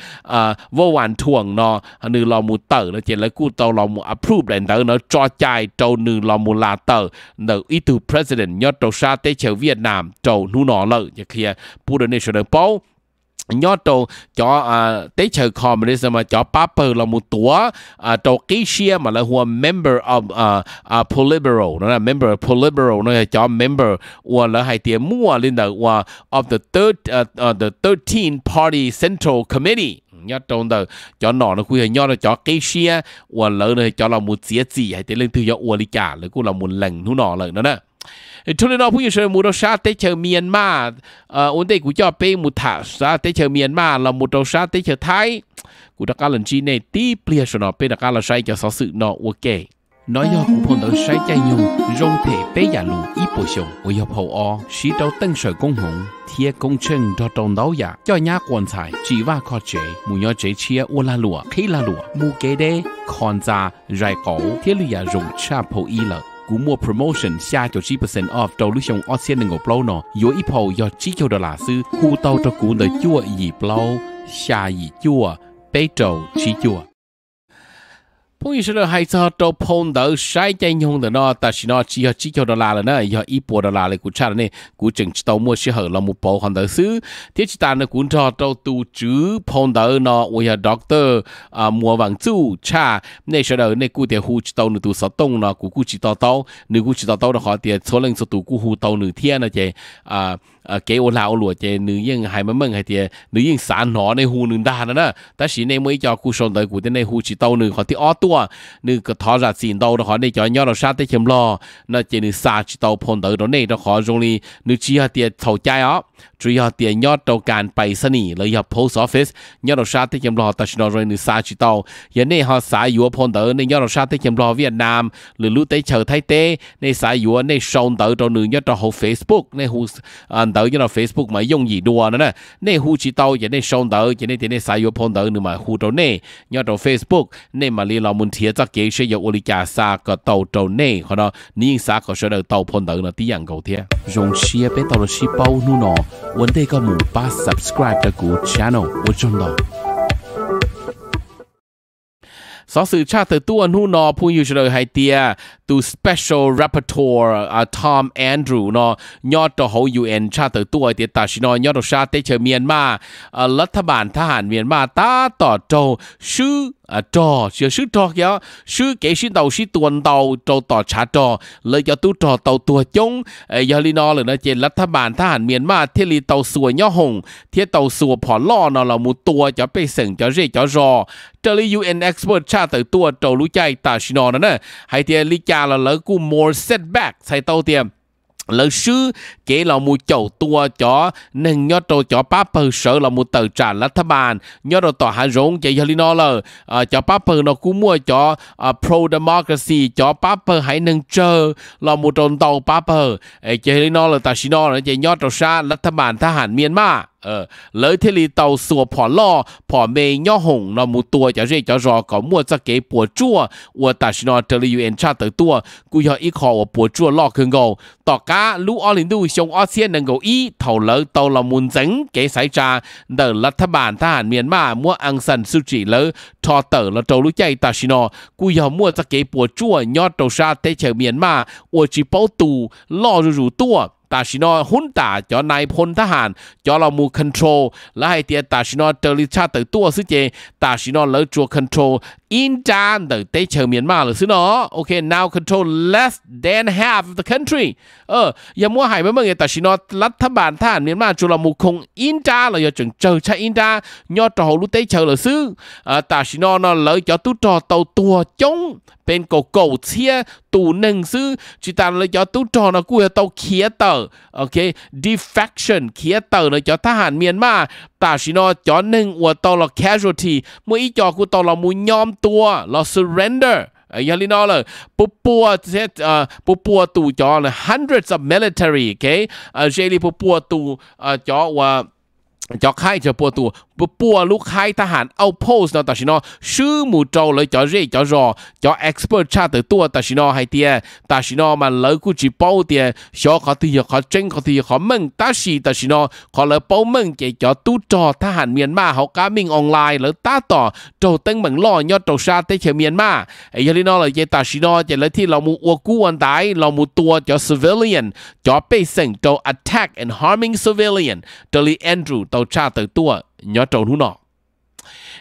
Vo Van Thuong no nws los mus tawm no ces lawv kuj tau los mus approve daim ntawv no tso cai rau nws los mus las tawm ntawm ib tug president nyob rau sab teb chaws Vietnam rau hnub no lawm. Ces qhia pub rau nej sawv daws paub nyob rau cov teb chaws communist mas cov pab pawg los mus tuav rau qib siab mas lawv hu ua member of Politburo no, member Politburo no yog cov member uas lawv hais tias muaj li ntawm uas of the thirteen party central committee. Nyob rau ntawm cov nom no kuj yog nyob rau cov qib siab uas lawv cov los mus txiav txim hais tias leej twg yuav ua li cas lawv kuj los mus lees hnub no lawm no na. Rau li no phooj ywg sawv daws mus rau sab teb chaws Myanmar, ua ntej kuv coj peb mus tham sab teb chaws Myanmar los mus rau sab teb chaws Thaib, kuv rov qab los ntsib nej tib pliag saum no peb rov qab los saib cov xov xwm no ua ke. No yog kuv phau ntawv saib caij nyoog zoo them peb yam lus ib puas xyoo uas yog phau ob, siv rau teej sawm koob hmoov thiab koob tsheej nrog rau ntau yam coj nyab quas ntxhais tsim vaj kho tsev, mus nyob tsev tshiab ua lag luam qhib lag luam, mus kev deb, kho ntxa, zais qauv thiab lwm yam zoo tshaj phau ib lawm. Kuv muaj promotion xya caum tsib percent off rau lub xyoo ob txhiab nees nkaum plaub no, yuav ib phau yog tsib caug dollar xwb. Hu tau rau kuv ntawm cuaj yim plaub, xya yim cuaj, peb rau tsib cuaj. Phooj ywg sawv daws, hais txog rau phau ntawv saib caij nyoog ntawm no, tam sim no tsis yog tsib caug dollar lawm na, yog ib puas dollar li kuv tshaj rau nej. Kuv tseem tsis tau muaj sij hawm los mus pauv qhov ntawd xwb, thiab tsis tas no kuv nrog rau tus tswv phau ntawv no uas yog Doctor Muas Vam Txuj tshaj. Nej sawv daws nej kuj tias hu tsis tau nws tus xov tooj no kuv kuj tsis to taub, nws kuj tsis to taub rau qhov tias txhua leej txhua tus kuj hu tau nws thiab no ces kev ua lag ua luam ces nws yeej hais meej meej hais tias nws yeej xav hnov nej hu nws ntag no na. Tab sis nej muaj ib co kuj sau ntawv kuv tias nej hu tsis tau nws qhov thib ob tuaj, nws thov zam txim ntau rau qhov nej cov nyob rau sab teb chaws Nplog no ces nws xa tsis tau phau ntawv rau nej rau qhov zoo li nws tsis yog tias txhaum cai os, tsuas yog tias nyob rau kas pais xa nim los yog post office nyob rau sab teb chaws Nplog tam sim no zoo li nws xa tsis tau. Yog nej ho xav yuav phau ntawv nej nyob rau sab teb chaws Nplog, Vietnam, lwm lub teb chaws Thaib teb, nej xav yuav nej sau ntawv rau nws nyob rau hauv Facebook, nej hu ntawv nyob rau Facebook mas yooj yim dua no na. Nej hu tsis tau ces nej sau ntawv ces nej tias nej xav yuav phau ntawv nws mam hu rau nej nyob rau Facebook, nej mam li los mus nrhiav txoj kev seb yuav ua li cas xa kom tau rau nej. Qhov no nws yeej xav kom sawv daws tau phau ntawv no tib yam nkaus thiab. Zoo siab peb tau los sib paub hnub no, ua ntej koj mus pab subscribe rau kuv channel, ua tsaug ntau. Xov xwm tshaj tawm tuaj hnub no phooj ywg sawv daws hais tias tus special rapporteur Tom Andrew no nyob rau hauv U N tshaj tawm tuaj hais tias tam sim no nyob rau sab teb chaws Myanmar, lav thab npas thab ham Myanmar tab tom raug swb rog, tsis yog swb rog kiag, swb kev sib ntaus sib tua ntau rau tom tshav rog, lawv cov tub rog tau tuag coob. Yog li no lawm no ces lav thab npas thab ham Myanmar thiaj li tau xuas nyob hoom thiab tau xuas phom loj no los mus tua cov pej xeem cov zej cov zos. Raws li U N expert tshaj tawm tuaj rau lub caij tam sim no no na, hais tias li cas los lawv kuj more setback, txhais tau tias lawv swb kev los mus caum tua cov neeg nyob rau cov pab pawg sawv los mus tawm tsam lav thab npas nyob rau tom hav zoov. Ces yog li no lawm, cov pab pawg no kuj muaj cov pro democracy, cov pab pawg haiv neeg tsawg los mus rau ntau pab pawg. Ces yog li no lawm tam sim no ces nyob rau sab lav thab npas thab ham Myanmar lawv thiaj li tau xuas phom loj phom me nyob hoom no mus tua cov zej cov zos kom muaj txoj kev puas tsuaj uas tam sim no raws li U N tshaj tawm tuaj kuj yog ib qho uas puas tsuaj loj kawg nkaus. Tom qab lub ob hlis ntuj xyoo ob txhiab nees nkaum ib thaum lawv tau los mus ntxeev kev xaiv tsa ntawm lav thab npas thab ham Myanmar muab Aung San Suu Kyi lawv rho tawm los rau lub caij tam sim no kuj yog muaj txoj kev puas tsuaj nyob rau sab teb chaws Myanmar uas tsis paub tu loj zuj zus tuaj. Tam sim no hunj tas cov nai phoo thab ham cov los mus control, lawv hais tias tam sim no raws li tshaj tawm tuaj xwb ces tam sim no lawv tsuas control ib nrab ntawm teb chaws Myanmar lawm xwb no. Ok, now control less than half of the country. Yog muab hais meej meej tam sim no lav thab npas thab ham Myanmar tsuas los mus khoo ib nrab los yog tseem tsawg tshaj ib nrab nyob rau hauv lub teb chaws lawm xwb. Tam sim no no lawv cov tub rog tau tuag coob pes kaum kaum txhiab tus neeg xwb. Tsis tas lawv cov tub rog no kuj yog tau khiav tawm, ok, defection, khiav tawm no cov thab ham Myanmar. Tam sim no cov neeg uas tau los casualty muaj ib co kuj tau los mus nyo tua los surrender. Yog li no lawm, puas puas, puas puas tus cov hundreds of military, ok, ze li puas puas tus, cov uas cov qhaib, puas tus, puas puas lub qhaib thab ham outpost no tam sim no swb mus rau lawv cov zej cov zos. Cov expert tshaj tawm tuaj tam sim no hais tias tam sim no mas lawv kuj tsis paub tias xyov qhov twg yog qhov tseeb qhov twg yog qhov meej, tab sis tam sim no qhov lawv paub meej ces cov tub rog thab ham Myanmar hauv qab meej online lawv tab tom raug teeb meem loj nyob rau sab teb chaws Myanmar. Yog li no lawm ces tam sim no ces lawv thiaj los mus ua kub ua ntaiv los mus tua cov civilian, cov pej xeem rau attack and harming civilian, raws li Andrew tau tshaj tawm tuaj nyob rau hnub no.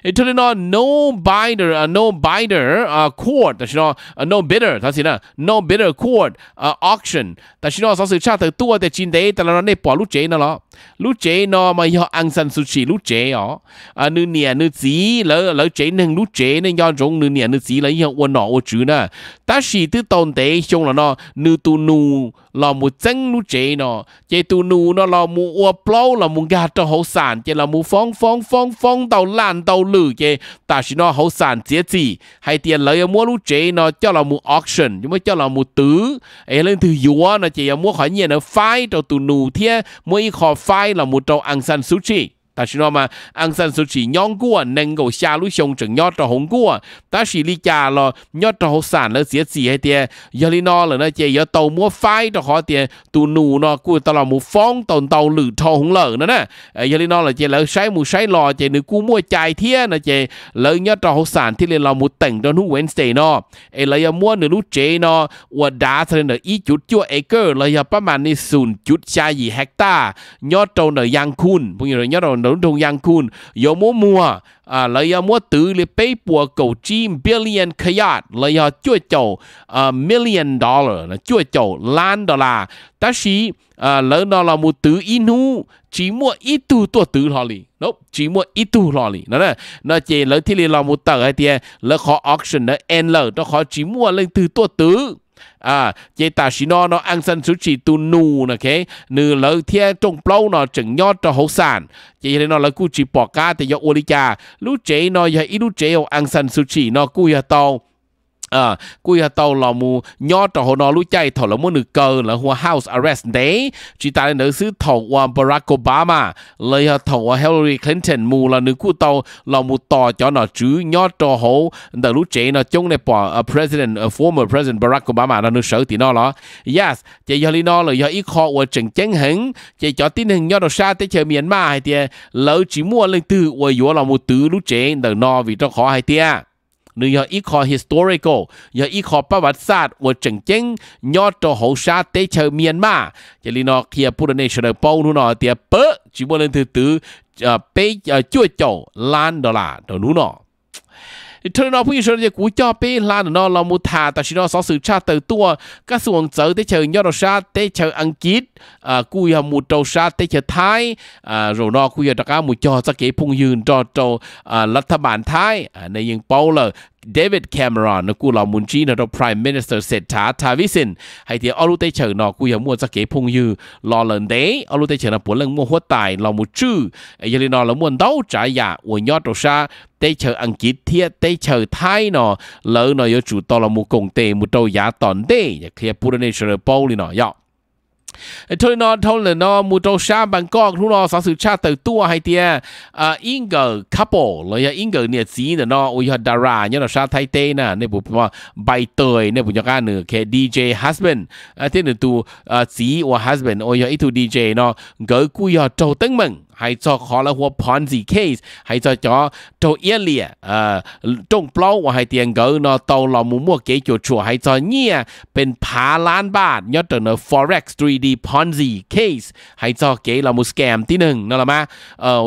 Rau li no no bidder, no bidder court tam sim no, no bidder, thov txim na, no bidder court auction. Tam sim no xov xwm tshaj tawm tuaj tias tsis ntev tas los no nej pom lub tsev no los? Lub tsev no mas yog Aung San Suu Kyi lub tsev os. Nws niam nws txiv lawv, lawv tsev neeg lub tsev nej nco ntsoov nws niam nws txiv lawv yeej ua nom ua tswv na. Tab sis twb tau ntev xyoo los no nws tus nus los mus txeeb lub tsev no. Ces tus nus no los mus ua plaub los mus nkag rau hauv xam, ces los mus foob foob foob foob ntau laj ntau lwm, ces tam sim no hauv xam txiav txim hais tias lawv yuav muab lub tsev no coj los mus auction, yuav muab coj los mus twv, es yog leej twg yuav no ces yuav muab qhov nyiaj ntawd faib rau tus nus thiab muab ib qho faib los mus rau Aung San Suu Kyi. Tam sim no mas Aung San Suu Kyi nyob nkuaj, nees nkaum xya lub xyoo tseem nyob rau hauv nkuaj, tab sis li cas los nyob rau hauv xam lawv txiav txim hais tias yog li no lawm no ces yuav tau muab faib rau qhov tias tus nus no kuj tau los mus foob tau ntau lwm dhau hwv lawm no na. Yog li no lawm ces lawv saib mus saib los ces nws kuj muaj cai thiab no ces lawv nyob rau hauv xam thiaj li los mus teem rau hnub Wednesday no, es lawv yuav muab nws lub tsev no uas dav txog li ntawm ib cuv cuaj acre los yog pab mas ni xum cuv xya yim hectare nyob rau ntawm Yangon, nyob rau ntawm lub nroog Yangon, yuav muab muag, lawv yuav muab twv li peb puas kaum tsib billion kyat los yog cuaj caum million dollar, cuaj caum lab dollar. Tab sis lawv no los mus twv ib hnub tsis muaj ib tug tuaj twv hlo li, tsis muaj ib tug hlo li no. No ces lawv thiaj li los mus tawm hais tias lawv qhov auction ntawd end lawm rau qhov tsis muaj leej twg tuaj twv. Ces tam sim no no Aung San Suu Kyi tus nus no, nws lawv thiab rooj plaub no tseem nyob rau hauv xam. Ces yog li no lawv kuj tsis pom qab tias yuav ua li cas. Lub tsev no yog ib lub tsev uas Aung San Suu Kyi no kuj yog tau kuj yog tau los mus nyob rau hauv no lub caij thaum lawv muab nws kaw lawv hu ua house arrest ntev. Tsis tas li ntawd xwb, thaum uas Barack Obama los yog thaum uas Hillary Clinton mus los nws kuj tau los mus tos cov nom tswv nyob rau hauv ntawm lub tsev no coob. Nej pom President, former President Barack Obama no nws sawv tim no los? Yes, ces yog li no lawm yog ib qho uas tseem ceeb heev. Ces cov tib neeg nyob rau sab teb chaws Myanmar hais tias lawv tsis muaj leej twg uas yuav los mus twv lub tsev ntawm no vim rau qhov hais tias nws yog ib qho historical, yog ib qho pab vav xaj uas tseem ceeb nyob rau hauv sab teb chaws Myanmar. Ces li no qhia pub rau nej sawv daws paub hnub no tias pab tsis muaj leej twg twv peb, cuaj caum lab dollar rau hnub no. Dhau li no phooj ywg sawv daws, ces kuv coj peb hla ntawm no los mus tham tam sim no xov xwm tshaj tawm tuaj, kab xu ua txawv teb chaws nyob rau sab teb chaws Askiv kuj yog mus rau sab teb chaws Thaib. Zaum no kuj yog rov qab mus cog txoj kev phooj ywg nrog rau lav thab npas Thaib. Nej yeej paub lawm, David Cameron no kuj los mus ntsib nrog rau Prime Minister Srettha Thavisin hais tias ob lub teb chaws no kuj yog muaj txoj kev phooj ywg los lawm ntev, ob lub teb chaws no puav leej muaj huab tais los mus tswj. Yog li no lawv muaj ntau tsav yam uas nyob rau sab teb chaws Askiv thiab teb chaws Thaib no, lawv no yuav tsum tau los mus koom tes mus rau yav tom ntej, qhia pub rau nej sawv daws paub li no yog. Dhau li no, dhau ntawm no mus rau sab Bangkok hnub no xov xwm tshaj tawm tuaj hais tias ib nkawm couple los yog ib nkawm niam txiv ntawm no uas yog dara nyob rau sab Thaib teb na, nej puas, Npai Tawm, nej puas nco qab nws, DJ Husband, thiab nws tus txiv uas Husband uas yog ib tug DJ no, nkawd kuj yog raug teeb meem hais txog qhov lawv hu ua Ponzi case, hais txog cov raug iab liam rooj plaub uas hais tias nkawd no tau los mus muaj kev cuam tshuam hais txog nyiaj pes phav lab npaj nyob rau ntawm forex three D Ponzi case, hais txog kev los mus scam tib neeg no los mas,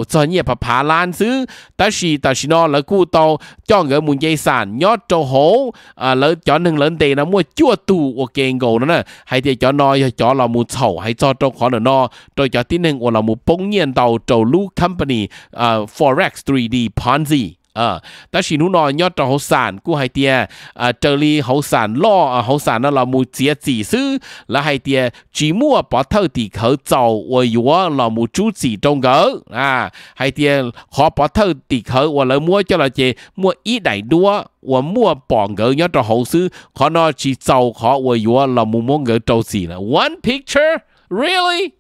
txog nyiaj phav phav lab xwb. Tab sis tam sim no lawv kuj tau coj nkawd mus nce xam nyob rau hauv lawv cov neeg lawv ntes no muaj cuaj tug ua ke nkaus no na, hais tias cov no yog cov los mus txhaum hais txog rau qhov ntawm no rau cov tib neeg uas los mus poob nyiaj ntau rau lub company forex three D Ponzi. Tab sis hnub no nyob rau hauv xam kuj hais tias raws li hauv xam loj, hauv xam no los mus txiav txim xwb, lawv hais tias tsis muaj pov thawj tim khawv txaus uas yuav los mus rub txim rau nkawd. Hais tias qhov pov thawj tim khawv uas lawv muab coj los ces muaj ib daim duab uas muaj pom nkawd nyob rau hauv xwb, qhov no tsis txaus qhov uas yuav los mus muab nkawd rau txim lawm. One picture? Really?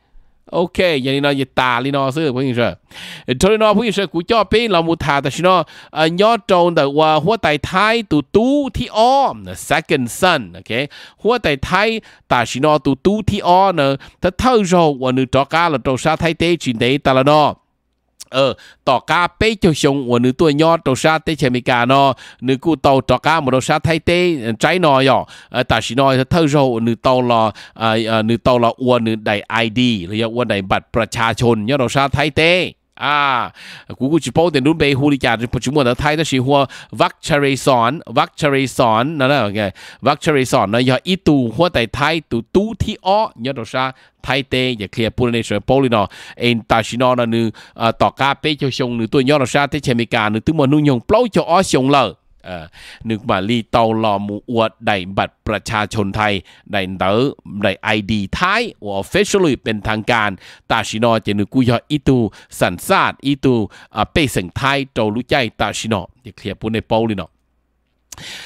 Ok, yog li no ces tas li no xwb phooj ywg sawv. Dhau li no phooj ywg sawv, kuv coj peb los mus tham tam sim no nyob rau ntawm uas huab tais Thaib tus tub thib ob, second son. Huab tais Thaib tam sim no tus tub thib ob na, thawj thawj zaug uas nws rov qab los rau sab Thaib teb tsis ntev tas los no, tom qab peb caug xyoo uas nws tuaj nyob rau sab teb chaws Amelikas no, nws kuj tau rov qab mus rau sab Thaib teb tsaib no yog. Tam sim no thawj zaug nws tau los, nws tau los ua nws daim I D los yog ua daim npam pras tshas chon nyob rau sab Thaib teb. Kuv kuj tsis paub tias nws lub npe hu li cas, tsis muaj ntawv Thaib tab sis hu ua Vak Chari Son, Vak Chari Son no, Vak Chari Son no yog ib tug huab tais Thaib tus tub thib ob nyob rau sab Thaib teb. Yog qhia pub rau nej sawv paub li no, es tam sim no no nws tom qab peb caug xyoo nws tuaj nyob rau sab teb chaws Amelikas, nws twb muaj hnub nyoog plaub caug ob xyoo lawm. Nws mam li tau los mus ua daim npam pra cha chon thai, daim ntawv, daim I D Thaib uas officially pes thas kas. Tam sim no ces nws kuj yog ib tug xam xaj, ib tug pej xeem Thaib rau lub caij tam sim no. Ces qhia pub nej paub li no.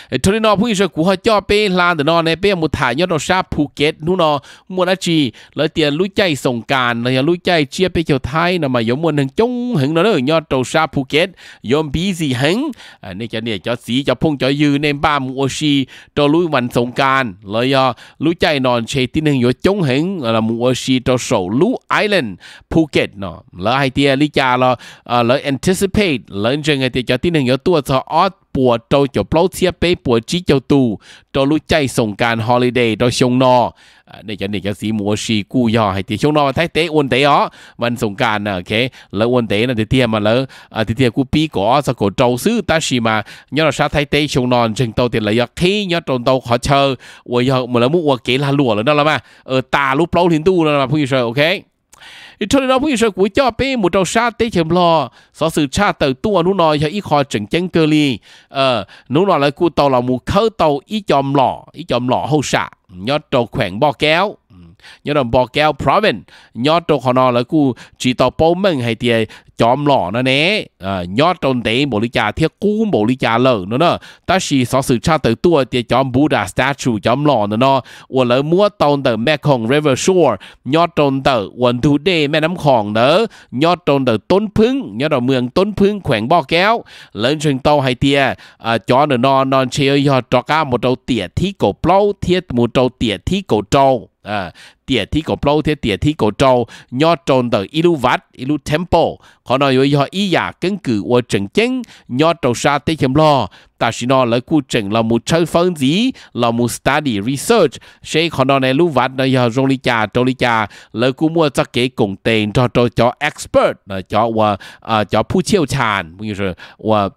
Dhau li no phooj ywg sawv, kuv ho coj peb hla ntawm no ne, peb yuav mus tham nyob rau sab Phuket hnub no. Muaj dab tsi? Lawv tias lub caij Xoos Kas los yog lub caij tsiab peb caug Thaib no mas yuav muaj neeg coob heev no na, nyob rau sab Phuket yuav busy heev. Nej cov niam cov txiv cov phooj cov ywg nej npaj mus ua si rau lub vas Xoos Kas los yog lub caij no ntshe tib neeg yuav coob heev los mus ua si rau saum lub island Phuket no. Lawv hais tias li cas los lawv anticipate, lawv ntseeg hais tias cov tib neeg yuav tuaj txog ob puas rau caum plaub txhiab peb puas tsib caug tus rau lub caij Xoos Kas holiday rau xyoo no. Nej cov niam cov txiv mus ua si kuj yog hais tias xyoo no Thaib teb ua ntev os, vas Xoos Kas, lawv ua ntev no tiag tiag mas lawv tiag tiag kuj pib kaum ob txog kaum rau xwb, tab sis mas nyob rau sab Thaib teb xyoo no ntseeg tau tias lawv yuav qhib nyob rau ntau qhov chaw uas yog lawv muab ua kev lag luam lawm no los mas tas lub plaub hli ntuj no phooj ywg sawv, ok. Dhau li no phooj ywg sawv, kuv coj peb mus rau sab teb chaws Nplog. Xov xwm tshaj tawm tuaj hnub no yog ib qho tseem ceeb kawg li. Hnub no lawv kuj tau los mus khawb tau ib co mlom, ib co mlom hauj sam nyob rau kheem Npoj Kaub, nyob rau Npoj Kaub province. Nyob rau qhov no lawv kuj tsis tau paub meej hais tias cov mlom no ne nyob rau ntev npaum li cas thiab qub npaum li cas lawm no na. Tab sis xov xwm tshaj tawm tuaj tias cov Buddha statue, cov mlom ntawm no uas lawv muab tau ntawm Mekong River shore, nyob rau ntawm uas ntug dej Mej Nab Khoom ntawd, nyob rau ntawm Toob Phwb, nyob rau mwm Toob Phwb kheem Npoj Kaub, lawv ntseeg tau hais tias cov ntawm no no ntshe yuav yog rov qab mus rau tiam thib kaum plaub thiab mus rau tiam thib kaum rau. Tiam thib kaum plaub thiab tiam thib kaum rau nyob rau ntawm ib lub vaj, ib lub temple. Qhov no yuav yog ib yam keeb kwm uas tseem ceeb nyob rau sab teb chaws Nplog. Tam sim no lawv kuj tseem los mus tshawb fawb ntxiv, los mus study research seb qhov no ne lub vaj no yog zoo li cas rau li cas. Lawv kuj muaj txoj kev koom tes nrog rau cov expert, cov uas cov phub chiaj chas uas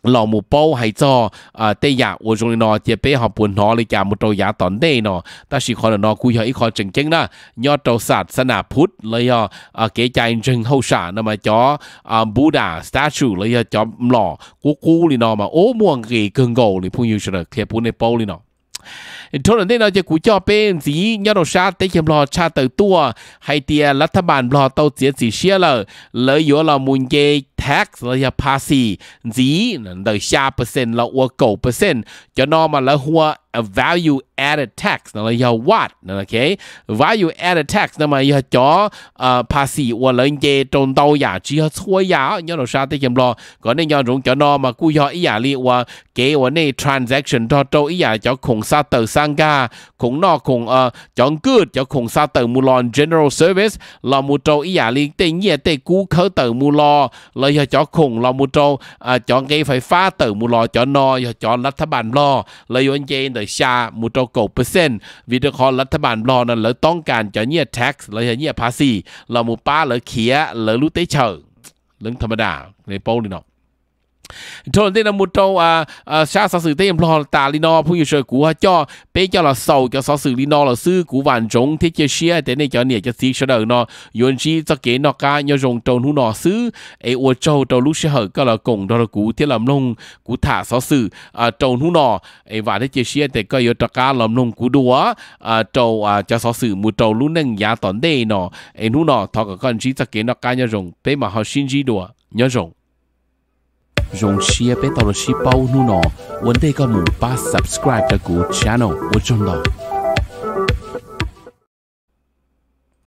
los mus paub hais txog tej yam uas zoo li no cia peb ho puas hnov li cas mus rau yav tom ntej no. Tab sis qhov ntawm no kuj yog ib qho tseem ceeb na, nyob rau xas xas nas phuv los yog kev cai ntseeg hauj sam no mas cov Buddha statue los yog cov mlom qub qub li no mas ub muaj nqis kawg nkaus li phooj ywg sawv daws, qhia pub nej paub li no. Dhau ntawm ntej no ces kuv coj peb ntxiv nyob rau sab teb chaws Nplog tshaj tawm tuaj hais tias lav thab npas Nplog tau txiav txim siab lawm, lawv yuav los mus nce tax los yog phas xis ntxiv ntawm xya percent los ua kaum percent. Cov no mas lawv hu ua value added tax no los yog vat. Value added tax no mas yog cov phas xis uas lawv nce rau ntau yam tsis yog txhua yam nyob rau sab teb chaws Nplog. Kom nej nco ntsoov cov no mas kuj yog ib yam li uas kev uas nej transaction nrog rau ib yam cov khoom xa tawm xa nkag, khoom noj khoom, cov nkaj, cov khoom xa tawm mus los general service, los mus rau ib yam li tej nyiaj tej kub khawb tawm mus los, los yog cov khoom los mus rau cov nqe fais fab tawm mus los, cov no yog cov lav thab npas Nplog lawv yuav nce ntawm xya mus rau kaum percent. Vim rau qhov lav thab npas Nplog no lawv toob kas cov nyiaj tax los yog nyiaj phas xis los mus pab lawv khiav lawv lub teb chaws. Leej thab npas das paub li no. Dhau ntawm ntej no mus rau sab xov xwm teb chaws Nplog tas li no phooj ywg sawv daws, kuv ho coj peb coj los xaus cov xov xwm li no lawm xwb. Kuv vam ntsoov thiab cia siab tias nej cov niam cov txiv sawv daws no yuav ntsib txoj kev noj qab nyob zoo rau hnub no xwb. Es ua tsaug rau lub sij hawm koj los koom nrog rau kuv thiab los mloog kuv tham xov xwm rau hnub no. Es vam thiab cia siab tias koj yuav rov qab los mloog kuv dua rau cov xov xwm mus rau lub neej yav tom ntej no. Es hnub no thov kom koj ntsib txoj kev noj qab nyob zoo, peb mam ho sib ntsib dua. Nyob zoo. Zoo siab peb tau los sib paub hnub no. Ua ntej koj mus pab subscribe rau kuv channel, ua tsaug ntau.